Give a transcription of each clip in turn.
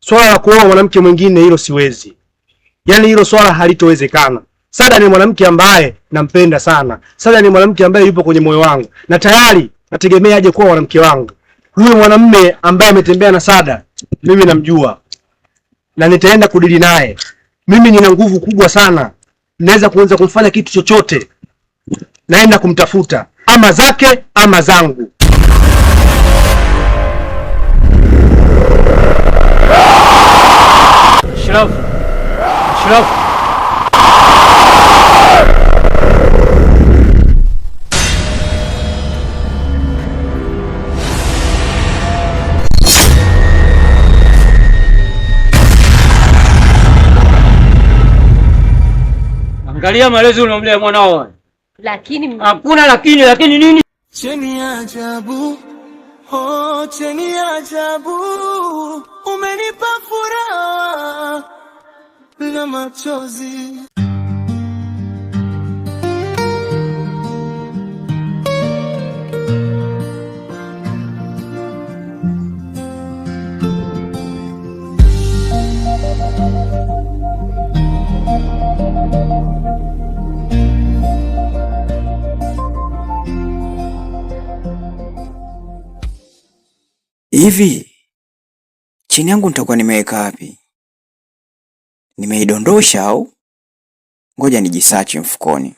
Swala la kuoa mwanamke mwingine hilo siwezi, yaani hilo swala halitowezekana. Sada ni mwanamke ambaye nampenda sana. Sada ni mwanamke ambaye yupo kwenye moyo wangu na tayari nategemea aje kuwa mwanamke wangu. Huyo mwanamume ambaye ametembea na Sada mimi namjua na nitaenda kudili naye. Mimi nina nguvu kubwa sana, naweza kuanza kumfanya kitu chochote. Naenda kumtafuta ama zake ama zangu. Shirafu, Shirafu. Angalia malezi unaomlea mwanao. Lakini hakuna lakini, lakini nini? Cheni ajabu, oh, cheni ajabu, umenipa furaha na machozi. Hivi chini yangu nitakuwa nimeweka wapi? Nimeidondosha au? Ngoja nijisachi mfukoni.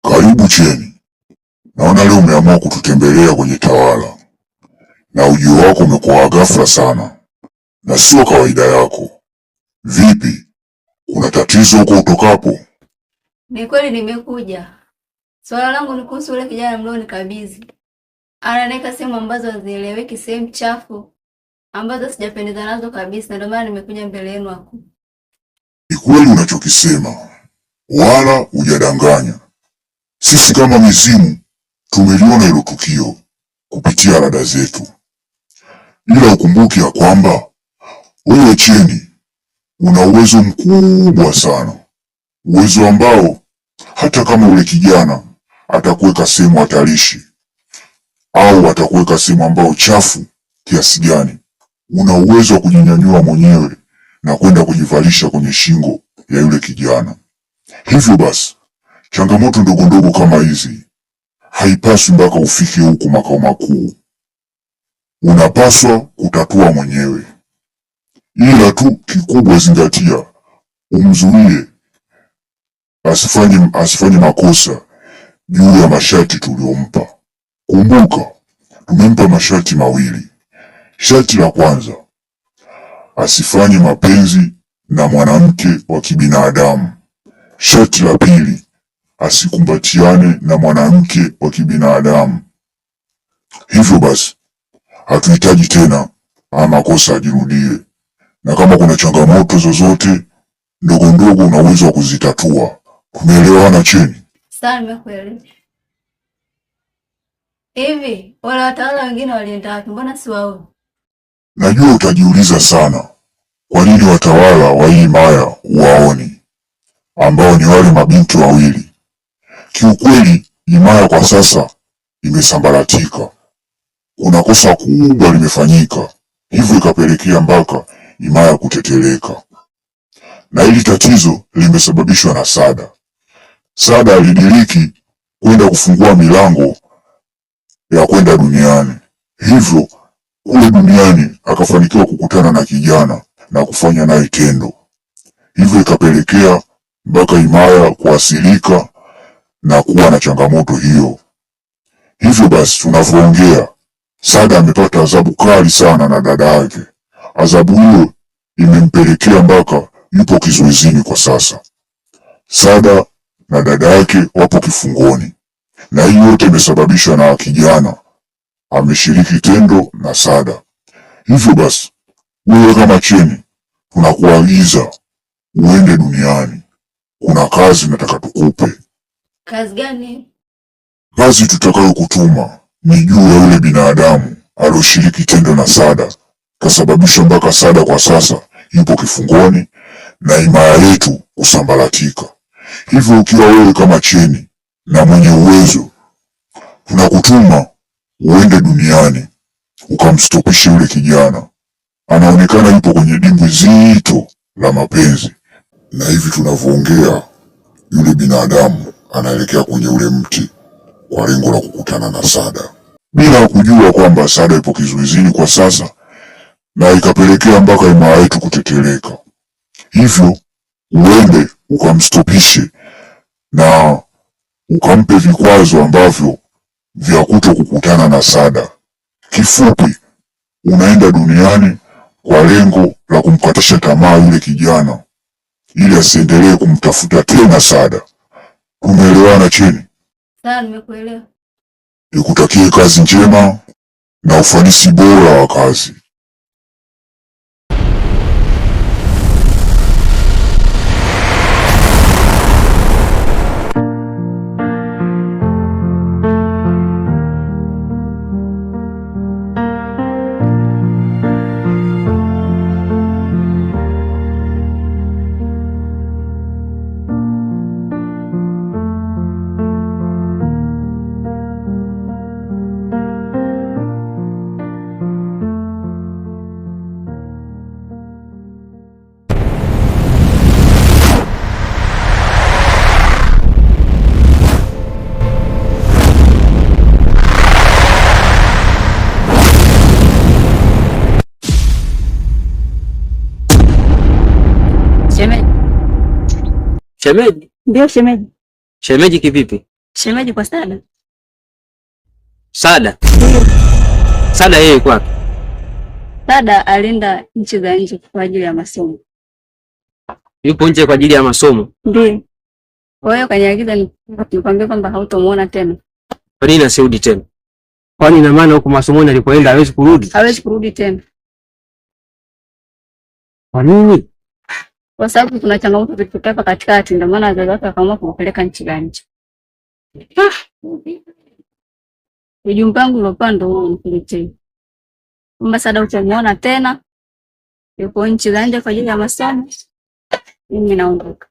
Karibu Cheni, naona leo umeamua kututembelea kwenye tawala, na ujio wako umekuwa ghafla sana na sio kawaida yako. Vipi, kuna tatizo huko utokapo? Ni kweli nimekuja. Swala langu ni kuhusu yule kijana mlionikabidhi. Ananiweka sehemu ambazo hazieleweki, sehemu chafu ambazo sijapendeza nazo kabisa, ndio maana nimekuja mbele yenu hapo. Ni kweli unachokisema, wala hujadanganya. Sisi kama mizimu tumeliona hilo tukio kupitia rada zetu, ila ukumbuke ya kwamba wewe Cheni una uwezo mkubwa sana Uwezo ambao hata kama ule kijana atakuweka sehemu hatarishi au atakuweka sehemu ambao chafu kiasi gani, una uwezo wa kujinyanyua mwenyewe na kwenda kujivalisha kwenye shingo ya yule kijana. Hivyo basi, changamoto ndogo ndogo kama hizi haipaswi mpaka ufike huku makao makuu, unapaswa kutatua mwenyewe. Ila tu kikubwa, zingatia, umzuie asifanye makosa juu ya masharti tuliyompa. Kumbuka, tumempa masharti mawili. Sharti la kwanza, asifanye mapenzi na mwanamke wa kibinadamu. Sharti la pili, asikumbatiane na mwanamke wa kibinadamu. Hivyo basi, hatuhitaji tena haya makosa ajirudie, na kama kuna changamoto zozote ndogo ndogo, una uwezo wa kuzitatua. Tumeelewana Cheni? Sawa, nimekuelewa. Hivi wale watawala wengine walienda wapi? Mbona siwaoni? Najua utajiuliza sana kwa nini watawala wa hii himaya waoni, ambao ni wale mabinti wawili. Kiukweli himaya kwa sasa imesambaratika, kuna kosa kubwa limefanyika, hivyo ikapelekea mpaka himaya kuteteleka, na hili tatizo limesababishwa na Sada. Sada alidiriki kwenda kufungua milango ya kwenda duniani, hivyo kule duniani akafanikiwa kukutana na kijana na kufanya naye tendo, hivyo ikapelekea mpaka himaya kuasilika na kuwa na changamoto hiyo. Hivyo basi tunavyoongea, Sada amepata adhabu kali sana na dada yake. Adhabu hiyo imempelekea mpaka yupo kizuizini kwa sasa. Sada na dada yake wapo kifungoni, na hii yote imesababishwa na kijana ameshiriki tendo na Sada. Hivyo basi wewe kama Cheni, tunakuagiza uende duniani, kuna kazi nataka tukupe. Kazi gani? Kazi tutakayokutuma ni juu ya yule binadamu alioshiriki tendo na Sada, kasababisha mpaka Sada kwa sasa yupo kifungoni na himaya yetu kusambaratika. Hivyo ukiwa wewe kama Cheni na mwenye uwezo, tunakutuma uende duniani ukamstopishe yule kijana. Anaonekana yupo kwenye dimbwi zito la mapenzi, na hivi tunavyoongea, yule binadamu anaelekea kwenye ule mti kwa lengo la kukutana na Sada, bila kujua kwamba Sada ipo kizuizini kwa sasa, na ikapelekea mpaka himaya yetu kuteteleka. Hivyo uende ukamstopishe na ukampe vikwazo ambavyo vya kuto kukutana na Sada. Kifupi, unaenda duniani kwa lengo la kumkatisha tamaa yule kijana ili asiendelee kumtafuta tena Sada. Tumeelewana Cheni? Sawa, nimekuelewa. Nikutakie kazi njema na ufanisi bora wa kazi. Shemeji. Shemeji? Ndio shemeji. Shemeji kivipi? Shemeji kwa Sada. Sada? Sada yeye yuko wapi? Sada alienda nchi za nje kwa ajili ya masomo. Yupo nje kwa ajili ya masomo. Ndio. Kwa hiyo kaniagiza nikwambie kwamba hautomuona tena. Kwa nini asirudi tena? Kwani ina maana huko masomoni alipoenda hawezi kurudi? Hawezi kurudi tena. Kwa nini? Kwa sababu kuna changamoto zilitokea hapa katikati, ndio maana wazazi wake wakaamua kumpeleka nchi za nje. Ujumbe wangu uliopewa ndio huo, nikuletee. Kwamba Sada utamuona tena, yuko nchi za nje kwa ajili ya masomo. Mimi naondoka.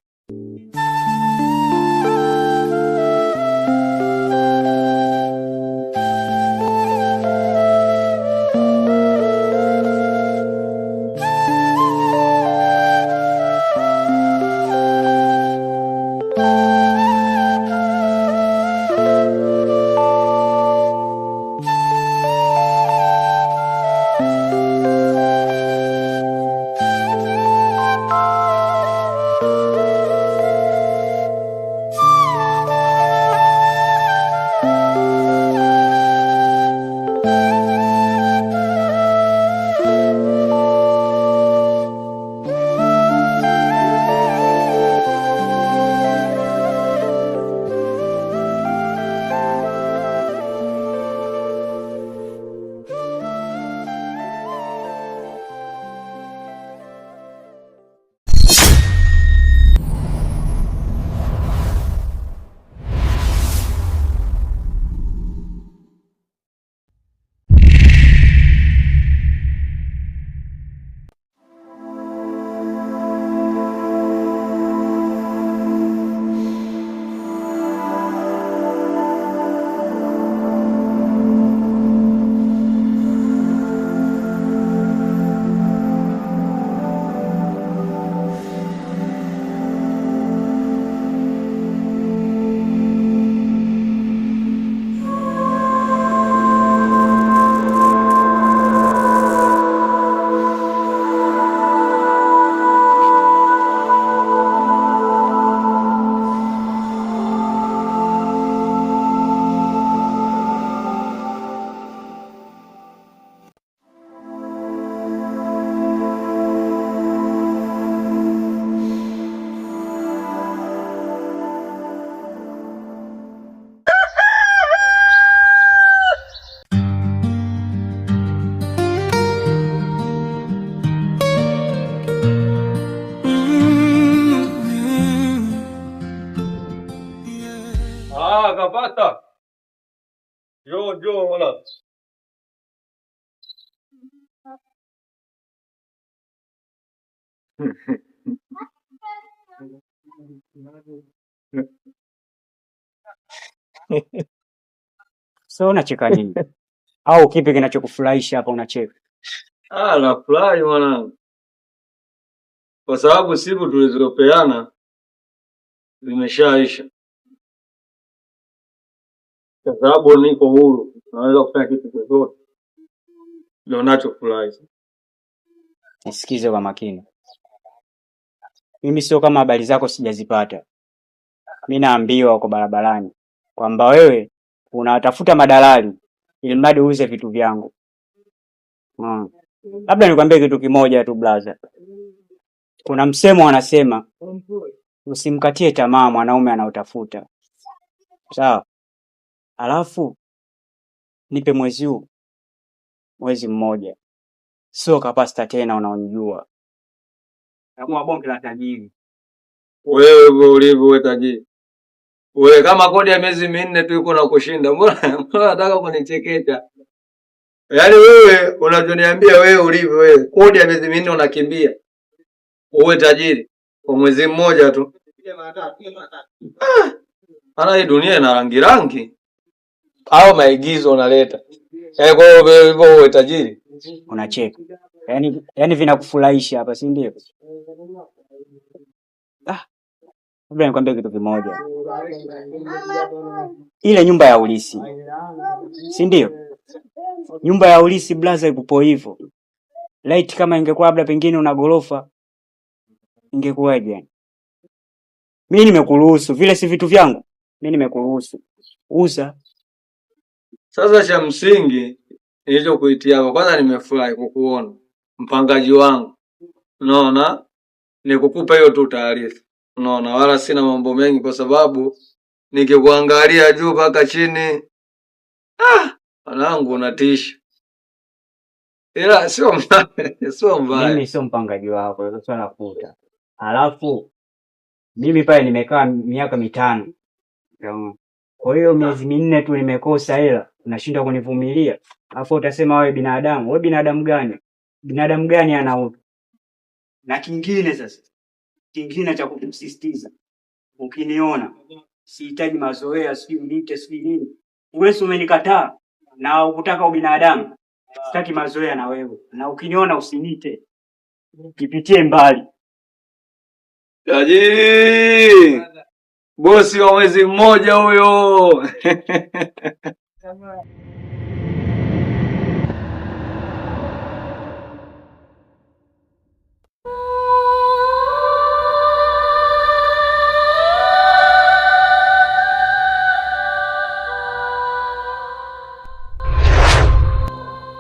Kapata. Njoo njoo wala. So unacheka nini? Au kipi kinachokufurahisha hapa unacheka? Ah, nafurahi mwanangu, kwa sababu siku tulizopeana zimeshaisha, kwa sababu niko huru, naweza kufanya kitu chochote, ndio nachofurahi. Nisikize kwa makini. Mimi sio kama habari zako sijazipata. Mi naambiwa uko barabarani kwamba wewe unawatafuta madalali ili mradi uuze vitu vyangu. Labda nikwambie kitu kimoja tu blaza. Kuna msemo wanasema usimkatie tamaa mwanaume anaotafuta. Sawa? Alafu nipe mwezi huu, mwezi mmoja. Sio kapasta tena unaonijua. Nakuwa bonge la tajiri. Wewe hivyo ulivyo, wewe tajiri. Wewe kama kodi ya miezi 4 tu iko na kushinda, mbona mbona unataka kunichekesha? Yaani wewe unachoniambia wewe ulivyo wewe, kodi ya miezi 4 unakimbia uwe tajiri kwa mwezi mmoja tu. Maana hii dunia ina rangi rangi, au maigizo unaleta. Yaani kwa hiyo wewe hivyo uwe tajiri. Unacheka. Yaani vinakufurahisha hapa, si ndio? Ah, labda nikwambie kitu kimoja. Ile nyumba ya ulisi, si ndio? Nyumba ya ulisi blaza ikupo hivyo. Light kama ingekuwa labda pengine una gorofa ingekuwaje? Mimi nimekuruhusu, vile si vitu vyangu. Mimi nimekuruhusu. Uza. Sasa cha msingi nilichokuitia hapa, kwanza nimefurahi kukuona mpangaji wangu, unaona, nikukupa hiyo tu taarifa, unaona, wala sina mambo mengi, kwa sababu nikikuangalia juu mpaka chini, mwanangu unatisha, ila sio mbaya, sio mbaya. Mimi sio mpangaji wako, hilo swala futa. Alafu mimi pale nimekaa miaka 5. Kwa hiyo miezi 4 tu nimekosa hela, unashindwa kunivumilia. Alafu utasema wewe binadamu, wewe binadamu gani? Binadamu gani ana utu? Na kingine sasa, kingine cha kukusisitiza, ukiniona sihitaji mazoea, sijui uniite sijui nini. Wewe umenikataa na ukutaka ubinadamu, sitaki mazoea na wewe. Na ukiniona usiniite, kipitie mbali. Tajiri, bosi wa mwezi mmoja huyo.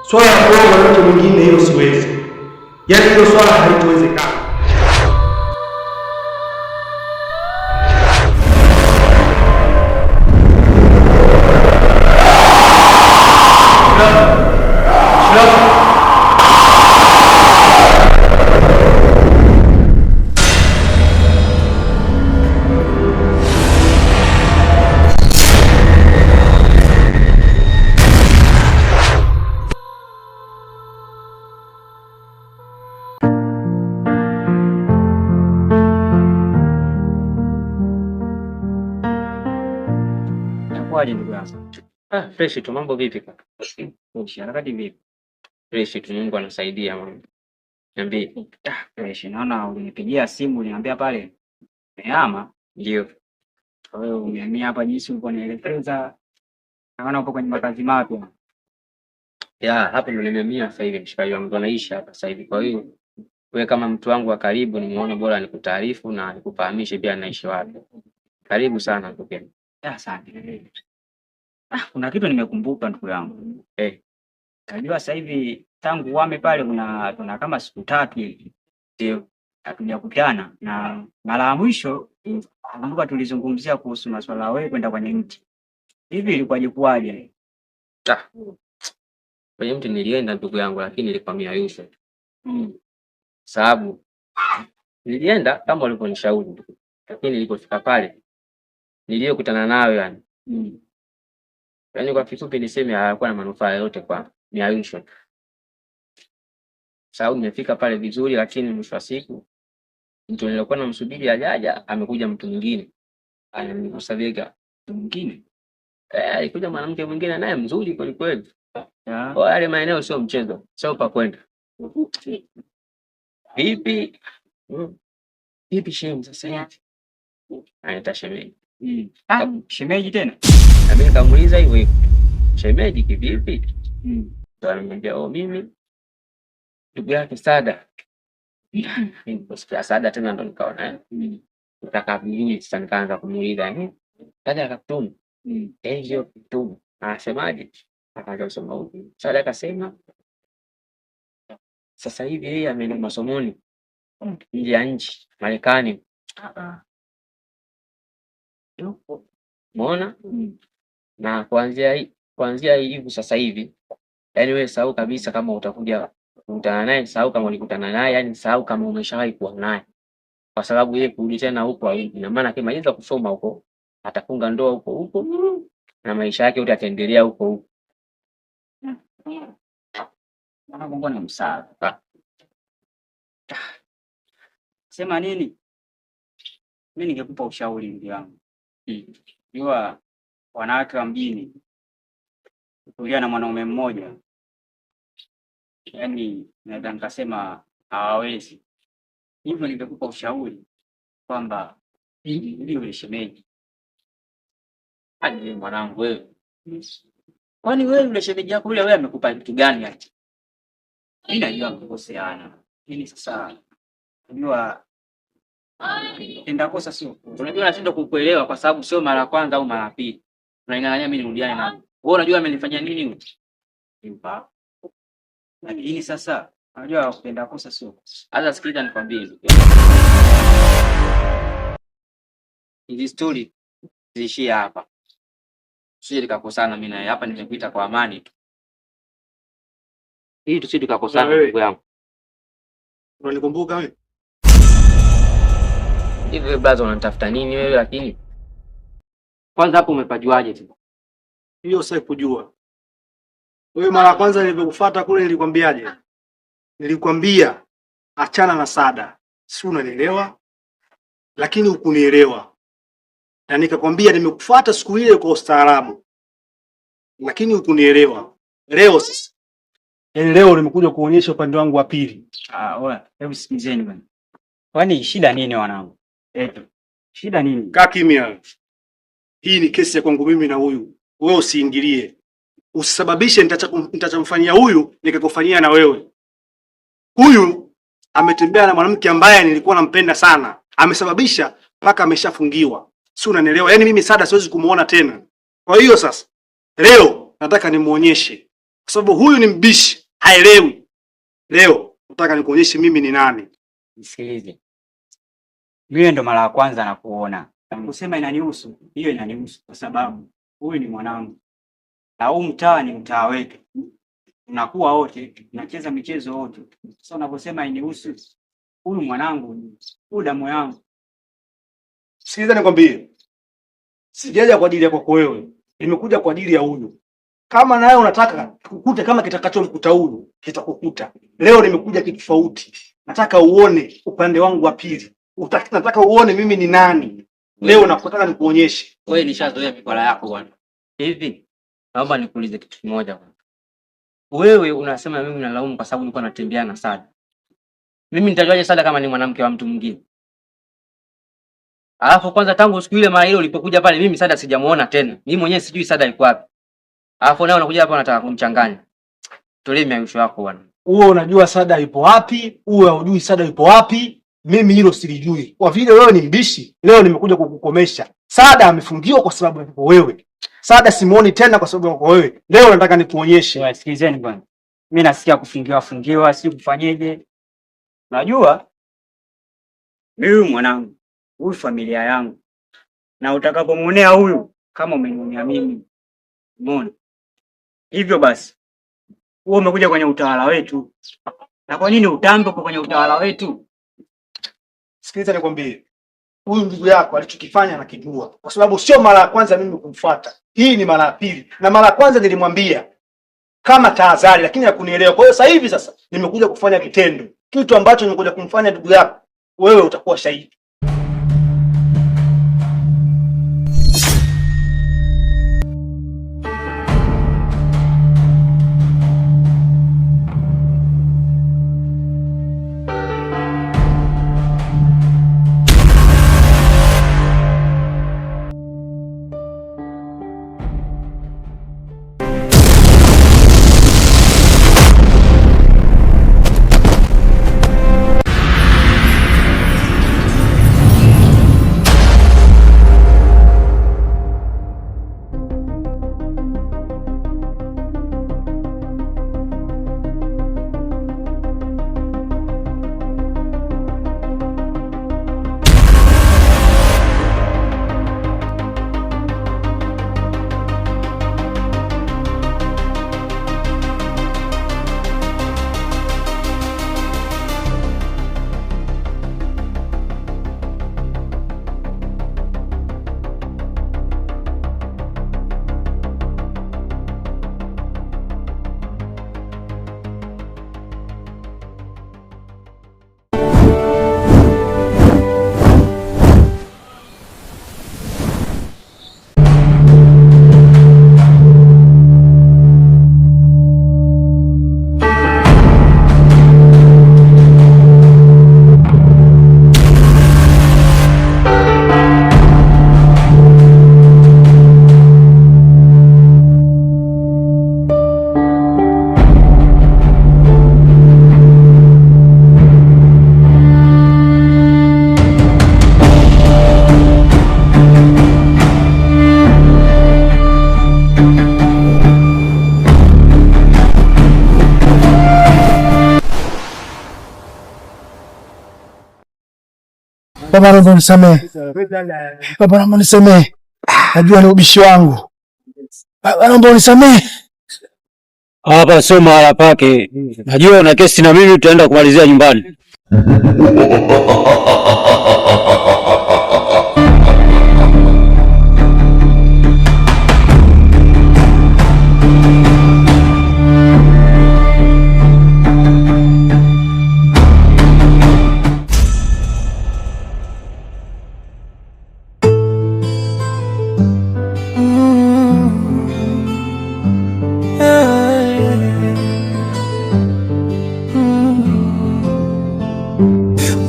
Swala la kuoa mwanamke mwingine hilo siwezi. Yaani hilo swala halitowezekana. Inakuwaje ndugu yangu? Ah, fresh tu, mambo vipi kaka? Fresh, harakati vipi? Fresh tu, Mungu anasaidia mama. Niambie. Ah, fresh. Naona ulinipigia simu uliniambia pale umehama. Ndio. Kwa hiyo umehamia hapa jinsi ulivyonielekeza. Naona upo kwenye makazi mapya. Ya, hapa ndo nimehamia sasa hivi, mshikaji wangu anaishi hapa sasa hivi. Kwa hiyo wewe kama mtu wangu wa karibu nimeona bora nikutaarifu na nikufahamishe pia naishi wapi. Karibu sana ndugu yangu. Asante. Ah, kuna kitu nimekumbuka ndugu yangu. Najua sasa hivi tangu uhame pale tuna kama siku 3 hivi. Ndio. Hatujakutana na mara ya mwisho nakumbuka tulizungumzia kuhusu masuala wewe kwenda kwenye mti. Hivi ilikuwaje kuwaje? Ah. Kwenye mti nilienda ndugu yangu, lakini nilikwamia Yusuf. Sababu nilienda kama walivyonishauri, lakini nilipofika pale niliyokutana nayo yani Yaani kwa kifupi niseme hayakuwa na manufaa yoyote kwa miayusho. Sababu nimefika pale vizuri, lakini mwisho wa siku mtu nilikuwa namsubiri ajaja, amekuja mtu mwingine ananigusa bega. Mtu mwingine? Eh, alikuja mwanamke mwingine naye mzuri kweli kweli. Ya. Kwa yale maeneo sio mchezo, sio pa kwenda. Vipi? Vipi shemu sasa hivi? Anaita shemeji. Ah, shemeji tena? Na mimi nikamuuliza hivyo hivyo. Shemeji kivipi? Ndo ananiambia, oh, mimi ndugu yake Sada. Mimi niliposikia Sada tena ndo nikaona nitaka vizuri sasa, nikaanza kumuuliza, Sada akakutuma? Ndio kutuma. Anasemaje? Akaanza kusema huyu. Sada akasema sasa hivi yeye ameenda masomoni nje ya nchi, Marekani. Umeona? Na kuanzia hivi sasa hivi, yaani wewe sahau kabisa kama utakuja kukutana naye, sahau kama ulikutana naye, yaani sahau kama umeshawahi kuwa naye. Kwa sababu yeye kurudi tena huko harudi. Na maana akimaliza kusoma huko, atafunga ndoa huko huko na maisha yake yote yataendelea huko huko. Mwanangu, mbona msala? Ah. Sema nini? Mimi ningekupa ushauri ndugu yangu. Jua wanawake wa mjini kutulia na mwanaume mmoja, yaani naweza nikasema hawawezi. Hivyo ningekupa ushauri kwamba ili yule shemeji. Aje mwanangu wewe. Kwani wewe yule shemeji yako yule wewe amekupa kitu gani ati? Mimi najua mkoseana. Lakini sasa unajua tenda kosa sio. Unajua nashindwa kukuelewa kwa sababu sio mara ya kwanza au mara ya pili. Unaning'ang'ania mimi nirudiane na wewe. Unajua amenifanyia nini huyu? Lakini sasa unajua kupenda kosa sio. Sasa sikiliza nikwambie hivi. Hizi story ziishie hapa. Sije tukakosana mimi naye hapa, nimekuita kwa amani tu. Hii tusije tukakosana Wewe. ndugu yangu. Unanikumbuka wewe? Hivi wewe brother unanitafuta nini wewe lakini? Kwanza hapo umepajuaje tu? Hiyo sasa kujua. Wewe mara ya kwanza nilipokufuata kule nilikwambiaje? Nilikwambia achana na Sada. Si unanielewa? Lakini hukunielewa. Na nikakwambia nimekufuata siku ile kwa ustaarabu. Lakini hukunielewa. Leo sasa. Yaani leo nimekuja kuonyesha upande wangu wa pili. Ah, oya, hebu sikilizeni bwana. Kwani shida nini wanangu? Eto. Shida nini? Kaa kimya. Hii ni kesi ya kwangu mimi na huyu. Wewe usiingilie. Usisababishe nitachamfanyia huyu nikakufanyia na wewe. Huyu ametembea na mwanamke ambaye nilikuwa nampenda sana. Amesababisha mpaka ameshafungiwa. Si unanielewa? Yaani mimi Sada siwezi kumuona tena. Kwa hiyo sasa leo nataka nimuonyeshe. Kwa sababu huyu ni mbishi, haelewi. Leo nataka nikuonyeshe mimi ni nani. Nisikilize. Mimi ndo mara ya kwanza nakuona. Kusema inanihusu, hiyo inanihusu kwa sababu huyu ni mwanangu. Na huu mtaa ni mtaa wetu. Tunakuwa wote, tunacheza michezo wote. Sasa unaposema inihusu, huyu mwanangu, huyu damu yangu. Sikiliza nikwambie. Sijaja kwa ajili ya kwako wewe. Nimekuja kwa ajili ya huyu. Kama nawe unataka kukute kama kitakachomkuta huyu, kitakukuta. Leo nimekuja kitofauti. Nataka uone upande wangu wa pili. Nataka uone mimi ni nani. Leo nakutaka nikuonyeshe. Wewe nishazoea mikwala yako bwana. Hivi naomba nikuulize kitu kimoja bwana. Wewe unasema mimi nalaumu kwa sababu nilikuwa natembea na Sada. Mimi nitajuaje Sada kama ni mwanamke wa mtu mwingine? Alafu kwanza tangu siku ile mara ile ulipokuja pale mimi Sada sijamuona tena. Mimi mwenyewe sijui Sada yuko wapi. Alafu nawe unakuja hapa unataka kumchanganya. Tolee miayusho yako bwana. Uwe unajua Sada yupo wapi, uwe hujui Sada yupo wapi, mimi hilo silijui. Kwa vile wewe ni mbishi, leo nimekuja kukukomesha. Sada amefungiwa kwa sababu yako wewe. Sada simuoni tena kwa sababu yako wewe. Leo nataka nikuonyeshe. Wewe sikilizeni bwana. Mimi nasikia kufungiwa fungiwa, si kufanyeje. Unajua mimi huyu mwanangu, huyu familia yangu. Na utakapomuonea huyu kama umenionea mimi. Umeona? Hivyo basi, wewe umekuja kwenye utawala wetu. Na kwa nini utambe uko kwenye utawala wetu? Sikiliza nikwambie. Huyu ndugu yako alichokifanya nakijua, kwa sababu sio mara ya kwanza mimi kumfuata. Hii ni mara ya pili, na mara ya kwanza nilimwambia kama tahadhari, lakini hakunielewa. Kwa hiyo sasa hivi sasa nimekuja kufanya kitendo, kitu ambacho nimekuja kumfanya ndugu yako, wewe utakuwa shahidi. Baba naomba unisamehe. Baba naomba unisamehe. Najua ni ubishi wangu. Baba naomba unisamehe. Hapa sio mahala pake. Najua una kesi na mimi, tutaenda kumalizia nyumbani.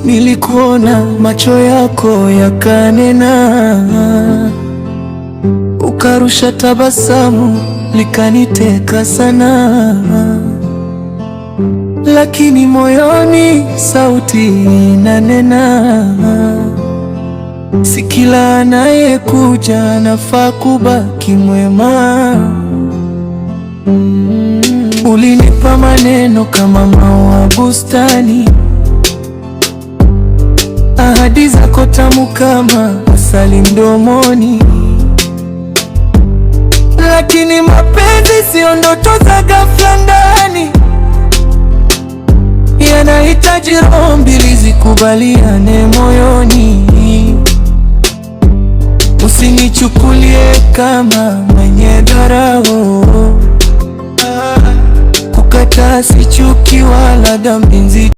Nilikuona macho yako yakanena, ukarusha tabasamu likaniteka sana, lakini moyoni sauti inanena, si kila anayekuja anafaa kubaki mwema. Ulinipa maneno kama maua bustani, ahadi zako tamu kama asali mdomoni, lakini mapenzi sio ndoto za ghafla ndani, yanahitaji roho mbili zikubaliane moyoni. Usinichukulie kama mwenye dharau, kukataa si chuki wala dhambi nzito.